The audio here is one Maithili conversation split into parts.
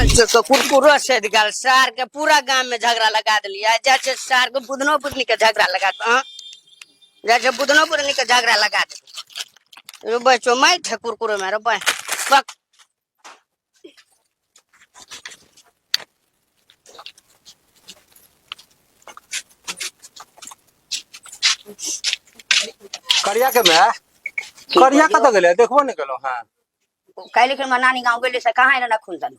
बहन चो कुरकुरो सैद गेल सार के पूरा गाम में झगड़ा लगा देलियै जाइ छै सार के बुधनो बुधनी के झगड़ा लगा दे हाँ जाइ छै बुधनो बुधनी के झगड़ा लगा दे रे बच्चो मारि छै कुरकुरो में रे बह बक करिया के माय करिया कतऽ गेलै देखबो नहि केलहुँ हँ काल्हि के नानी गाँव गेलै से कहाँ एलै खून तन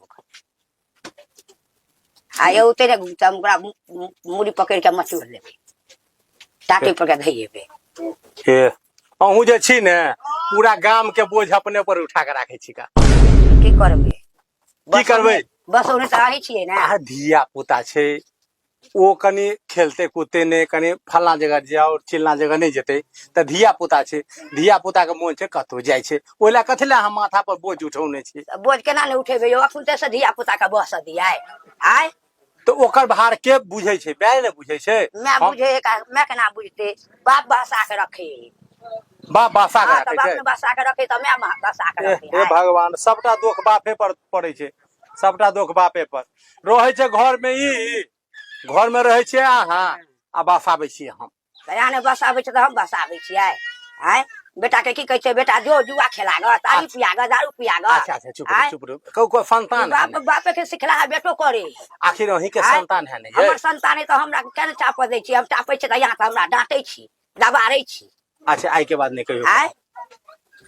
आ ये उतरे तऽ हम ओकरा मूड़ी पकड़ि के मचोड़ लेबै टाटी पर के धइएबै हे अहूँ जे छी ने पूरा गाम के बोझ अपने पर उठा के राखै छी का की करबै की करबै बस ओने तऽ अहीं छियै ने आ धिया पुता छै ओ कनि खेलते कूदते नहि कनि फल्लाँ जगह जाउ चिल्लाँ जगह नहि जेतै तऽ धिया पुता छै धिया पुताके मोन छै कतहु जाइ छै ओहि लए कथी लए अहाँ माथा पर बोझ उठौने छी तऽ बोझ केना नहि उठेबै यौ अखन तऽ धिया पुता के बस दियै आय तऽ ओकर भार के बुझै छै माय ने बुझै छै माय बुझे है माय केना बुझते बाप बसा के रखे बाप बसा के हाँ, तऽ राखै बाप छै ने बसा के रखे तऽ माय बसा के रखे हे भगवान सबटा दोख बापे पर पड़ै छै सबटा दोख बापे पर रहै छै घर में ई घर में रहै छियै अहाँ आ बसाबै छियै हम तऽ यहाँ नहि बसाबै छै तऽ हम बसाबै छियै आँय बेटा के की कहै छै बेटा जो जुआ खेला गऽ तारी पिया गऽ दारू पिया गऽ अच्छा अच्छा चुप रहो चुप रहो कहू कोई संतान है बाप ने? बापे के सिखला है बेटो करे आखिर अहीं के आँय? संतान है ने ये हमर संतान है तऽ हमरा केना चाप दै छी हम चापै छियै तऽ यहाँ तऽ हमरा डाँटै छी दबारै छी अच्छा आइ के बाद नहीं कहियो आँय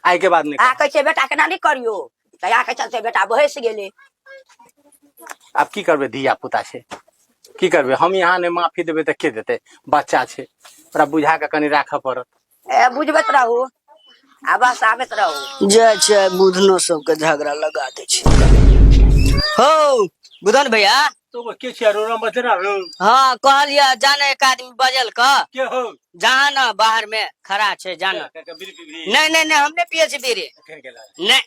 आइ के बाद नहीं अहाँ कहै छियै बेटा केना नहि करियौ तऽ यहाँ के चलते बेटा बहसि गेलै आब की करबै धिया पुता छै की करबै हम यहाँ नहि माफी देबै तऽ के देतै बच्चा छै ओकरा बुझा कऽ कनि राखऽ पड़त ए बुझबैत रहू आ बस आबैत रहू जाइ छै बुधनो सबके झगड़ा लगा दै छै हो बुधन भैया तो के छियै रो नंबर छै ना रो हाँ कहलियै जाने एक आदमी बजल क के हो जहाँ न बाहर में खड़ा छै जाना नहीं नहीं नहीं हम नहीं पिए छी बीड़ी नहीं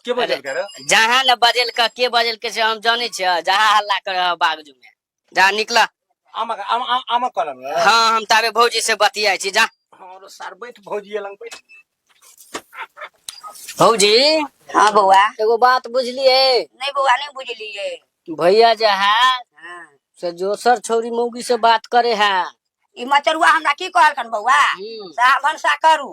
के बजल कर जहाँ न बजल का के बजल के से हम जाने छियै जहाँ हल्ला कर बागजू में जहाँ निकला आमक आम आमक कलम हाँ हम ताबे भौजी से बतियाइ छी जा हाँ सार बैठ भौजी लंग बैठ भौजी हाँ बौआ एगो बात बुझलिए नहीं बौआ नहीं बुझलिए भैया जे है हाँ से दोसर छौरी मौगी से बात करे है ई मचरुआ हमरा की कहलखन बौआ से अहाँ भनसा करू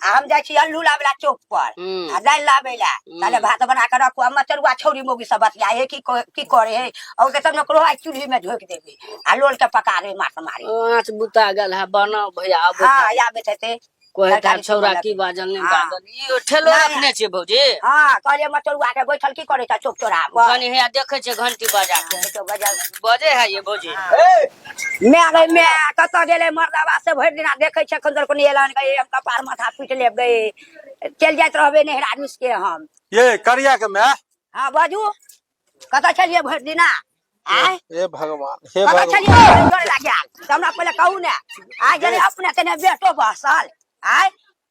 आ हम जाइ छी अल्लू लाबै ला चौक पर आ दालि लाबै ला ताले भात बना के रखू आ मचरुआ छौरी मौगी सब बतिया हे की की करे हे और तब ने ककरो आइ चूल्ही में झोंकि देबै आ लोल के पका देबै माछ मारी आँच बुता गेल है बनाओ भैया आबो हाँ आबैत हेतै कहैत तरकारी है छौड़ा बना की बाजल नहि हाँ। बाजल ई ठेलो नहि। रखने छियै भौजी हाँ कहलियै मचरुआ के बैठल की करै छ चौक चौराहा पर कनि हैया देखै छियै घंटी बजा के देखियौ बजल बजे है ये भौजी मैं गई मैं कतऽ गेलै मर्दाबा से भरि दिना देखै छै एखन तक नहि एलन गई हम कपार माथा पीट लेब गई चलि जाइत रहबै नैहरा मिस के हम ये करिया के माय हाँ बाजू कतऽ छलियै भरि दिना आय हे भगवान हे कतऽ भगवान छलियै गोर लागि गेल तऽ हमरा पहिले कहू ने आइ गेलै अपने तेने बेटो बसल आय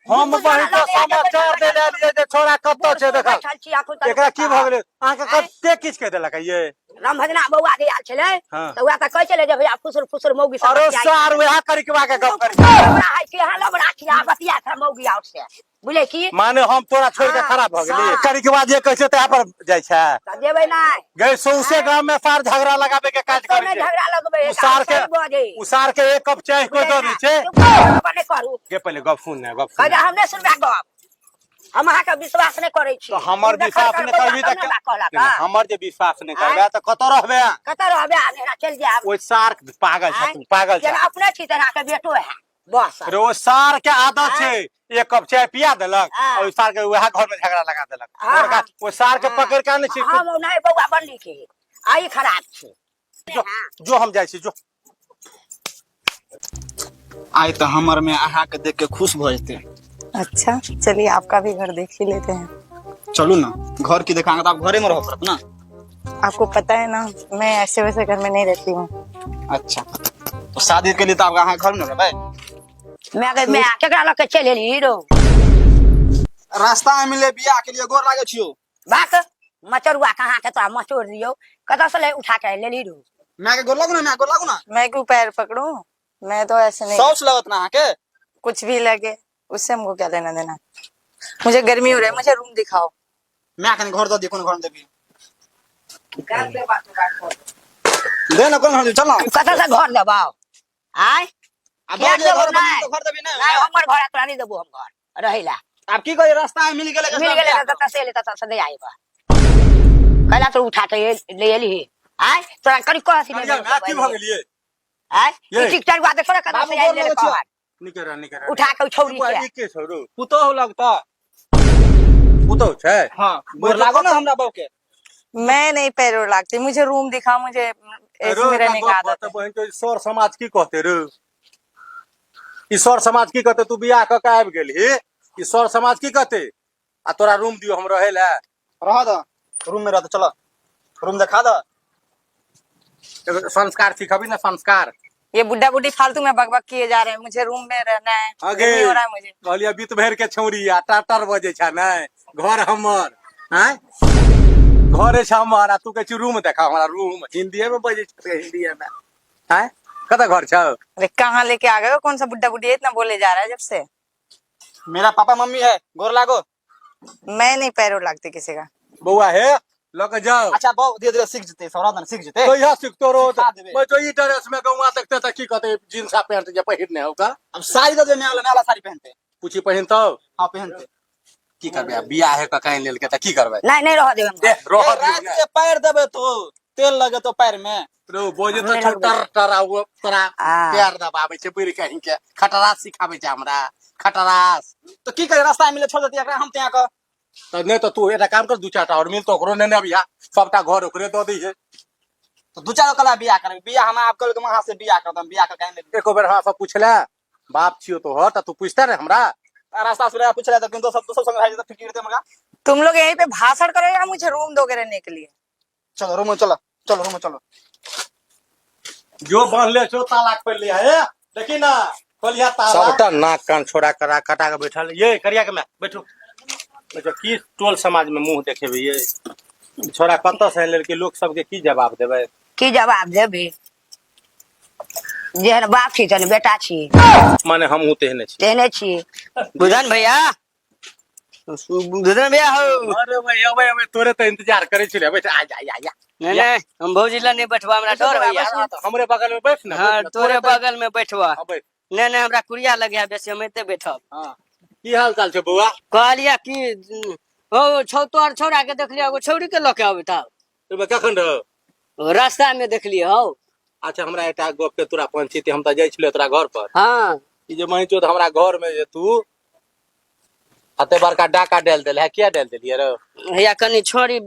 हम बहिन तो समाचार दे देलियै जे छोड़ा कतऽ छै देखा बैठल छी अखन तक एकरा की भऽ गेलै अहाँके कते किछु कहि देलक ये रामभजना बौआ जे आयल छलै हाँ। तऽ वएह तऽ कहै छलै जे भैया फुसुर फुसुर मौगी सब अरे बतियाइ सार वएह करिकवा के गप करी लबड़ा है कि अहाँ लबड़ा छी अहाँ बतिया था मौगी आओर से बुझले की माने हम तोरा छोड़ के हाँ, खराब भऽ गेली हाँ। करिकवा जे कहै छै तएह पर जाइ छै तऽ जेबै नहि गए सौंसे गाम में सार झगड़ा लगाबे के काज कतौ करै नहि छै झगड़ा लगबै है, उसार के सही बजै उसार के एक कप चाय कोई दऽ दै छै नहि करू के पहिले गप सुन ने गप सुन कहै हम नहि सुनबै गप हम अहाँके विश्वास नहि करै छी तऽ हमर देखल विश्वास कर नहि बौआ करबी तब तऽ ने हमरा कहलक नहि, हमर जे विश्वास नहि करबै तऽ कतऽ रहबै कतऽ रहबै आ नेहरा चलि जायब ओहि सार पागल छै आँय? तू पागल छै जेना अपने छी तेना के बेटो है बस रे ओ सार के आदत छै एक कप चाय पिया देलक हाँ। और सार के वएह घर में झगड़ा लगा देलक हाँ। और का ओ सार के हाँ। पकड़ के आनै छी हम नहि बौआ बन्नी के आई खराब छै जो, जो हम जाइ छी जो आइ तऽ हमर में अहाँके देख के खुश भऽ जेतै अच्छा चलिए आपका भी घर देख ही लेते हैं चलू ना घर की देखांगे तऽ आप घरे में रह पड़त ना आपको पता है ना मैं ऐसे वैसे घर में नहीं रहती हूँ अच्छा तो शादी के लिए तो आप अहाँ घर में रहबै मैं गई मैं केकरा लऽ के चलि एली हीरो रास्ता में मिले बियाह के लिए गोर लागे छियो बाक मचरुआ कहाँ के तोरा मचोड़ दियौ कतऽ से ले उठा के लेली रो मैं के गोर लागू ना मैं गोर लागू ना मैं क्यों पैर पकड़ूं मैं तो ऐसे नहीं शौच लगत ना अहाँ के कुछ भी लगे उससे हमको क्या लेना देना मुझे गर्मी हो रही है मुझे रूम दिखाओ मैं कनी घर दऽ दियौ कोन घर में देबी दे ना कोन घर चल ना। कतऽ से घर देबौ आय? आ किया दऽ दियौ देबौ घर बनी नहि? तऽ घर देबी नहि, नहि? हमर घर तोरा नहि देबौ, हम घर रहै ला। आब की करी, रास्ता में मिल गेलै। मिल गेलै तऽ ततऽ से एलै, ततऽ से नहि आइब कैला तो उठा के ले एली आय तोरा कनि कह सी। करिया माय, की भऽ गेलियै? आय? ये। ई टिकटर हुआ देखो ना कतऽ बाबू से आइल गोर रे लगै छियौ। कहर निके रह, निके रह। उठा के छौरी के। ई के छौ रौ? पुतोहु लगता। पुतहु छै? हाँ, गोर लागो ना हमरा बहू के। मैं नहीं पैर ओर लागती, मुझे रूम दिखा, मुझे ऐसे रौ, में एकटा रहने का गप आदत कहतै है। बहिन के, सर समाज की कहते रे? ई सर समाज की कहते? तू बियाह कऽ के आबि गेलही, ई सर समाज की कहते? आ तोरा रूम दियो हम रहै लए? रह दो, रूम में रह दो। चलो, रूम दिखा दो। एगो संस्कार सिखबी ना, संस्कार। ये बुढ़ा बुढ़ी फालतू में बकबक किए जा रहे हैं, मुझे रूम में रहना है। आगे। गर्मी हो रहा है मुझे। कहलियै बीत भरि के छौरी आ टाटर बजै छै। नहि, घर हमर आँय, घरे छै हमर, आ तू कहै छी रूम देखा हमरा। रूम हिन्दीए में बजै छै, हिन्दीए में। आँय, कतऽ घर छौ? अरे, कहाँ लेके आ गए हो? कौन सा बुढ़ा बुढ़ी है, इतना बोले जा रहा है जब से। मेरा पापा मम्मी है, गोर लागो। मैं नहीं पैर ओर लागती किसी का। बौआ हे, लऽ के जाओ। अच्छा बहू, धीरे धीरे सीख जेते, सौरा दन सीख जेते। कहिया सिखतो रो? सिखा देबै। मैं तो ई ड्रेस में गौवा देखते तऽ की कहते? जींस आ पैंट जे पहिरने हो का। अब साड़ी दे दे, नया वाला, नया वाला साड़ी पहनते। पूछी पहिनतौ? हाँ, पहनते। की करबै आब? बियाह हे कऽ काइन लेलकै तऽ की करबै? नहीं, नहीं रह देब हम। दे रह ए, दियौ रात ने। के पैर देबे तो तेल लगे तो पैर में। रौ, बजे तऽ नहि छौ लगबै। टर टर आ ओ तोरा आ। पैर दबाबै छै बुढ़ि कहीं के। खटरास सिखाबै छै हमरा, खटरास। तो की करे, रास्ता में मिले छोड़ देती एकरा हम त्या के। तऽ नहि तऽ तू एकटा काम कर, दू चारिटा आओर मिल तऽ ओकरो नेने अबिहा, सबटा घर ओकरे दऽ दैहे। तो दू चार कला बियाह करबे? बियाह हम आब कल के वहां से बियाह करतम, बियाह के काहे नहीं? एको बेर हमरा सब पुछले? बाप छियो तोहर, तऽ तू पूछते ने हमरा। रास्ता से पूछ रहा तो दोस्त दोस्त संग रह जेते, फिकिर दे मगा। तुम लोग यहीं पे भाषण करो या मुझे रूम दोगे रहने के लिए? चलो, रूम में चलो, चलो, रूम में चलो। जो बांधले छो ताला खोल लिया हे, देखी ना, खोलिया ताला। सबटा नाक कान छोड़ा करा कटा के बैठल ये करिया के। मैं बैठू बैठू, की टोल समाज में मुंह देखेबै? ये छोड़ा कतऽ से लेलकै? लोक सबके की जवाब देबै? की जवाब देबी? जेहन बाप छी तेहन बेटा छी। माने हमहूँ तेहने छी। तेहने छी। बुधन भैया, बुधन भैया हो। अरे भाई, अबे अबे, तोरे तऽ इंतजार करै छलियै। बैठ, आ जा, आ जा। नहीं नहीं, हम भौजी लग नहीं बैठबा, हमरा डर होइया। हाँ, तऽ हमरे बगल में बैठ ना। हाँ। बैठ ना, तोरे तऽ- बगल में बैठबा। हाँ, बैठ। नहीं नहीं, हमरा कुरिया लगे बेसी, हम एते बैठब। हाँ, की हाल चाल छै बौआ? कहलिया कि हो छौ तोहर छौड़ा के देखलियै, एगो छौड़ी के लऽ के अबैत हौ। तू कखन रहो? रास्ता में देखलियै हौ। अच्छा, हमरा एकटा गप के तोरा पंचित, हम तऽ जाइ छलियै तोरा घर पर। हाँ। ई जे महीचो हमरा घर में जे तू अते बड़का डाका डालि देल है, किया डालि देलियै रौ? हैया कनि छौड़ी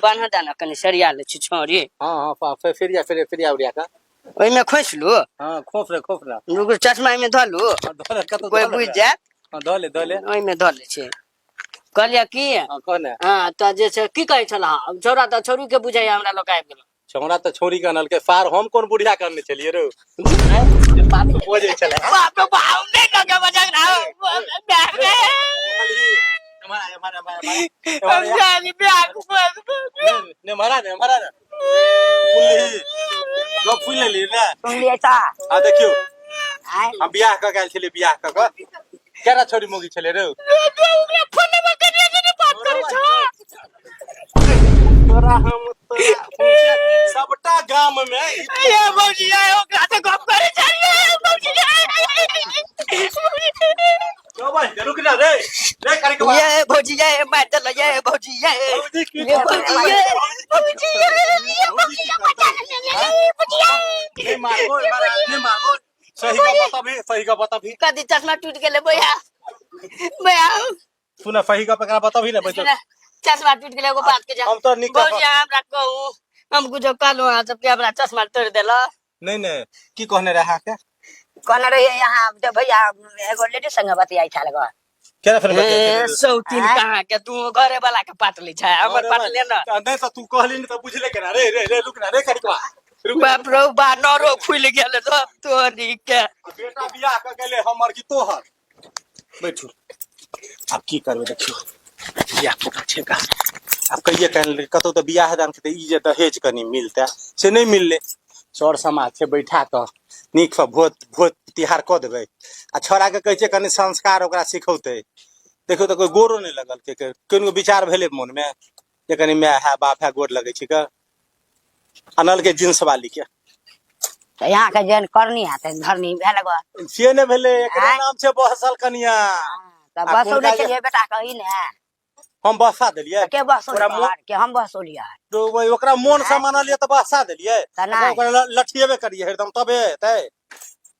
बान्ह दे ने, कनि सरिया लै छी छौड़ी। हाँ हाँ, फिर फिर जा, फिर फिर उड़िया का। ओहिमे खोसलू। हाँ, खोप रे, खोप रे। रुकू, चश्मा एहिमे धऽ लू। हाँ, धऽ ले, कतौ कोइ धऽ ले बुझि रे। जायत। हाँ, धऽ ले, धऽ ले। ओहिमे धऽ लै छी। कहलियै की, हाँ, कह ने। हाँ, तऽ जे छै की कहै छलह? छौड़ा तऽ छौड़ी के बुझाइया, हमरा लऽ के आबि गेल। छौड़ा तऽ छौड़ी के अनलकै, सार हम कोन बुढ़िया के अनने छलियै रौ जे बात बजै छलै? बाप रे बाप, नहि लगे बजग बाप रे। एम्हर आ, एम्हर, एम्हर, एम्हर। हम जानी ब्याह के। ने मारा, ने मारा ने, फुलली गप, फुल लेली ने। सुनलियै तऽ? आ देखियौ। आँय? हम बियाह कऽ के आयल छलियै, बियाह कऽ कऽ केना छौड़ी मोगी छलै रौ? ओकरा फोन नंबर करिया से नहीं बात करै छौ। तोरा हम तोरा सबटा गाम में ये भौजी, ये ओकरा से गप करै छलियै भौजी। रौ भाई, रुक ना रे, रे करी के। ये भौजी, ये मार देल, ये भौजी, ये भौजी की ये भौजी, ये भौजी, ये भौजी, ये बचा ले, ये भौजी। नहीं मारबो, नहीं मारबो। सही का बता भी, सही का बता भी। कदी चश्मा टूट गेलै भैया, भैया। सुन, सही का पकड़ा बता भी ना बच्चो। चश्मा टूट गेलै, एगो बात के जा। हम तो निक। भौजी, हमरा कहू, हम कुछो कहलहुँ अहाँ सबके? हमरा चश्मा तोड़ि देलक। नहीं नहीं, की कहने रहा के? कहने रहियै यहाँ जे भैया एगो लेडीज संगे बतियाइ छल गो। केना फेर ए बतियाइ? सौतीन। आँय? कहाँ के तू घरे वाला के पाट लै छै, हमर पाट ले ना। नहीं तो तू कहली नहीं तो बुझले केना? रे रे रे, रुक ना रे, करिकवा रुक ना। बाप रो बा, नरो खुलि गेल सब तोरी के। बेटा बियाह कऽ गेलै, हमर की तोहर? बैठू, आब की करबै? देखियौ, बियाह पुता छै का, आब कहिये कनि कतौ तऽ बियाह दान के तऽ ई जे दहेज कनि मिलतै से नहि मिललै। सर समाज छै, बैठा कऽ नीकसँ भोज भोज तिहार कऽ देबै आ छौड़ाके कहै छियै कनि संस्कार ओकरा सिखौतै। देखियौ तऽ कोइ गोरो नहि लगलकै। कनिको विचार भेलै मोनमे जे कनि माय है, बाप है, गोर लगै छी कऽ? अनल के जींस वाली के। तऽ यहाँके जेहन करनी है तेहन धरनी भेल गो। से नहि भेलै, एकरे आँय? नाम छै बहसल कनिया। तऽ आ बसौ कोनका नहि जे छलियै बेटा कही ने। हम बहसा देलियै? तऽ के बसौल? ओकरा मोन के हम बसौलियै? तो ओकरा मोन से आँय? मानलियै तऽ बहसा देलियै। तऽ ओकरा नहि ओकरा लठियेबे करियै हरदम तबे हेतै।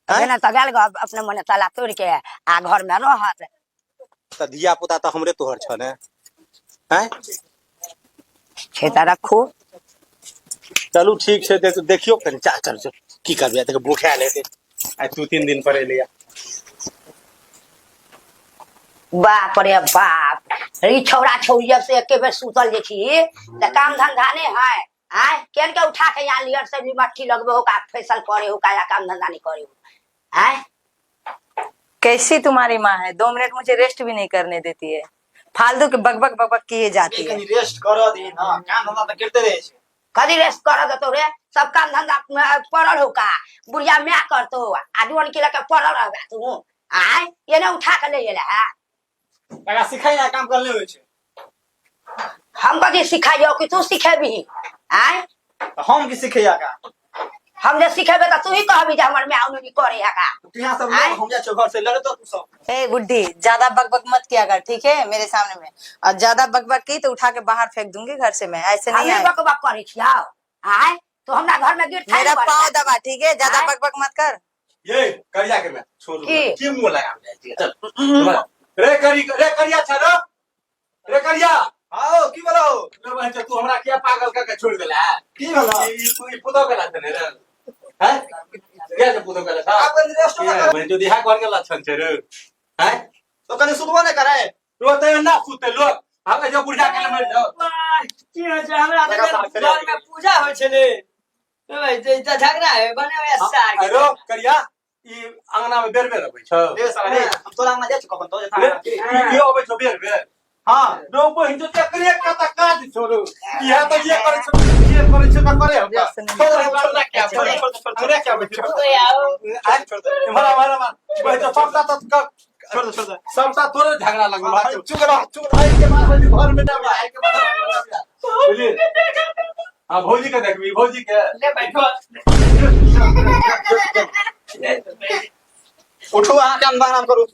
तऽ आँय? जेना तऽ गेल गो अपने मने ताला तोड़ि के आ घर मे रहत। तऽ धिया पुता तऽ हमरे तोहर छ ने? आँय? छै तऽ रखू। चलू ठीक छै, देखियौ कनि। चल चल चल, की करबै, देख भूखायल हेतै, आइ 2-3 दिन पर एलैया। बाप रे बाप, ई छौड़ा छौड़ी जब से एके बेर सुतल जे छी तऽ काम धंधा नहि है। आँय, केन के उठा के यहाँ लियर से मट्टी लगबे हो का, फैसल करे हो का, या काम धंधा नहीं करे हो? आँय? कैसी तुम्हारी माँ है, 2 मिनट मुझे रेस्ट भी नहीं करने देती है, फालतू के बकबक बकबक किए जाती है। कनी रेस्ट करऽ दही ना, काम धंधा तऽ करिते रहै छै। कदी रेस्ट कर देतो रे? सब काम धंधा में पड़ल हो का, बुढ़िया my करतो आ डोन के लके पड़ल रहबे तू। आँय, एने उठा के ले एला है। एकरा सिखाइ ना, काम करले होइ छै। हम कथी सिखाइयो कि तू सिखेबही? आँय? तऽ हम की सिखैया का? हम जे सिखेबे तऽ तू ही कहबी जे हमर my उनी करे है का। तू यहाँ सब आँय? लोग, हम जाइ छियौ घर से, लड़तो तू सब। ए बुढ़ी, ज्यादा बकबक मत किया कर, ठीक है? मेरे सामने में और ज्यादा बकबक की तो उठा के बाहर फेंक दूंगी घर से मैं, ऐसे नहीं हमे आए। बकबक करै छियौ? आँय, तू हमरा घर में गिर मेरा पाँव दबा, ठीक है? ज्यादा आँय? बकबक मत कर। ये करिया के मैं छोड़। की? की मुंह लगा जाइ छियै? चल रे करी रे, करिया छ रे, रे करिया। आओ, की बोलो? रे बहन, तू हमरा किया पागल करके छोड़ देला है? की भेलो? ई ई पुतो के लक्षण है रे, हैं? किया से पुतो के लक्षण? आब कनी रेस्ट किया कर। बहन, जो दिहा घर के लक्षण छै रे, हैं? तो कनी सुतबो नहि करे। रो तऽ एना सुते लोक, हम जो बुढ़िया के मरि जाओ। की होइ छै हमरा तऽ लगा साफ करे। घर में पूजा होइ छलै तऽ झगड़ा है बने हुए सार के। अरे करिया, ई अंगना में बेर बेर अबै छौ। रे साला रे, हम तोरा अंगना जाइ छियौ कखन तो? रे, ई अबै छौ बेर बेर? हाँ। रो बहिन, जो चक्रे कत काज छोड़ू, इहा तऽ ये करै छौ, ये करै छौ तऽ करे हमरा। छोड़ रे, हमरा क्या छोड़ दे, छोड़ दे, छोड़ दे। हमरा क्या बैठे? ओए आओ। छोड़ दे, इम्हर इम्हर इम्हर बहिन, जो सबटा तऽ छोड़ दे, छोड़ दे। सबटा तोरे झगड़ा लगल। हाँ, चुप रह, चुप रह। आइ के बाद भौजी घर में ना आबै, आइ के बाद घर में ना आबै। बुझली? हाँ, भौजी के देखबी, भौजी के। ले बैठो। उठू, अहाँ काम आराम करू।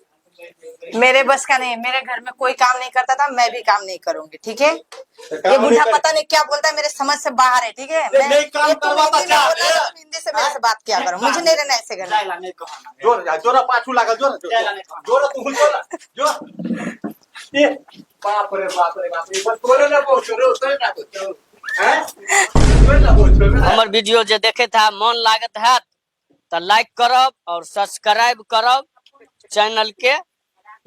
मेरे बस का नहीं है, मेरे घर में कोई काम नहीं करता था, मैं भी काम नहीं करूंगी, ठीक है? तऽ ये काम बूढ़ा नहि करी। पता नहीं क्या बोलता है, मेरे समझ से बाहर है, ठीक है? नहीं, मैं नहीं, काम ये तुम करवाता हिंदी में क्या? बोला तो तुम हिंदी से मेरे से बात किया करो, मुझे नहीं रहना ऐसे घर में। जाइ ला नहि कहना। जोर जोर पाछू लागल, जोर। जाइ ला नहि कहना। जोर, तू जोर जोर। ए बाप रे बाप रे बाप रे, बस तोरे ना पहुंचो रे, तोरे ना पहुंचो हैं, तोरे ना पहुंचो रे। हमर वीडियो जे देखैत है, मन लागत हैत तऽ लाइक करब और सब्सक्राइब करब चैनल के,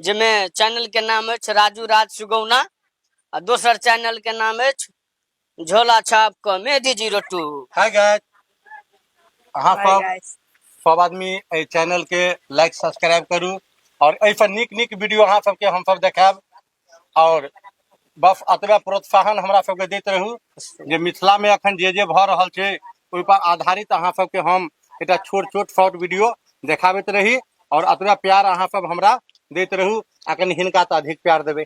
जाहिमे चैनल के नाम अछि राजू राज सुगौना आ दोसर चैनल के नाम अछि झोला छाप कॉमेडी 02। हाय गाइस, अहाँ बाय सब गाइस। सब आदमी एहि चैनल के लाइक सब्सक्राइब करू और एहिसँ नीक नीक वीडियो अहाँ सबके हमसब देखायब और बस एतबे प्रोत्साहन हमरा सबके दैत रहू जे मिथिलामे अखन जे जे भऽ रहल छै ओहि पर आधारित अहाँ सबके हम एकटा छोट छोट शॉर्ट वीडियो देखाबैत रही और एतबे प्यार अहाँ सब हमरा दैत रहू आ कनि हिनका तऽ अधिक प्यार देबै।